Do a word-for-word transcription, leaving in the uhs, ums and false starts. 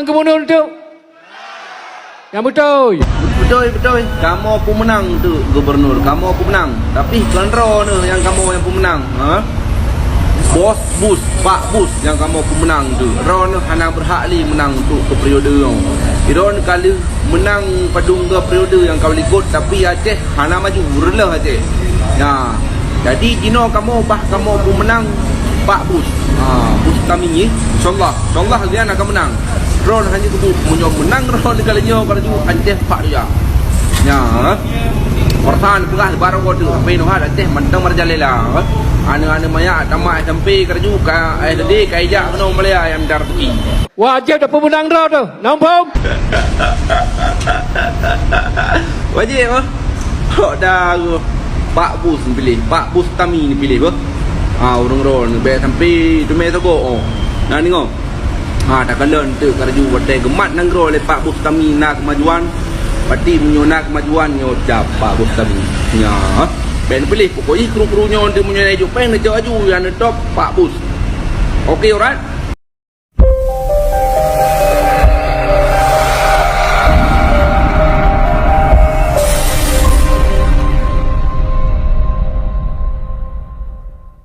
Gubernur tu. Nyang beutôi. Beutôi, beutôi. Kamoe peumeunang tu gubernur. Kamoe peumeunang. Tapi kon droeneuh nyang kamoe nyang peumeunang. Ha? Bos Bus, Pak Bus nyang kamoe peumeunang tu. Droeneuh hana berhak lé meunang untuk keu periode nyoe. Droeneuh ka lheuh meunang padum dua periode nyang ka likot, tapi Aceh hana maju, reuloh Aceh. Ya. Jadi jinoe kamoe bah kamoe peumeunang Pak Bus. Ha, Bus kami ni, insyaallah. Insyaallah dia akan menang. Droeneuh hanya kubu meunyoe meunang droeneuh kali nyoe ka laju Aceh pak dia. Ya. Perasaan peugah baru kau tu, tapi nuhat Aceh mantong merajalela. Aneuk-aneuk manyak tamat S M P ka laju ka S D ka ijak keunoe Malaya nyang dar tepi. Wajéb dapeumeunang droe teuh, namphom. Wajéb ah. Hok dah Pak Bus piléh, Pak Bus kami piléh bah. Ha, ureuëng droe ni bèk sampai teumé sagoe. Oh. Nah, ningoe. Ha, takalon teuk ka laju watèe geumat nanggroe lé Pak Bus kami na keumajuan. Pati meunyoe na keumajuan nyoe cap Pak Bus kami. Nya. Bèk piléh pokok jih kru-kru nyoe teuh meunyoe na ijuk péng na cok aju nyang top Pak Bus. Oke, alright.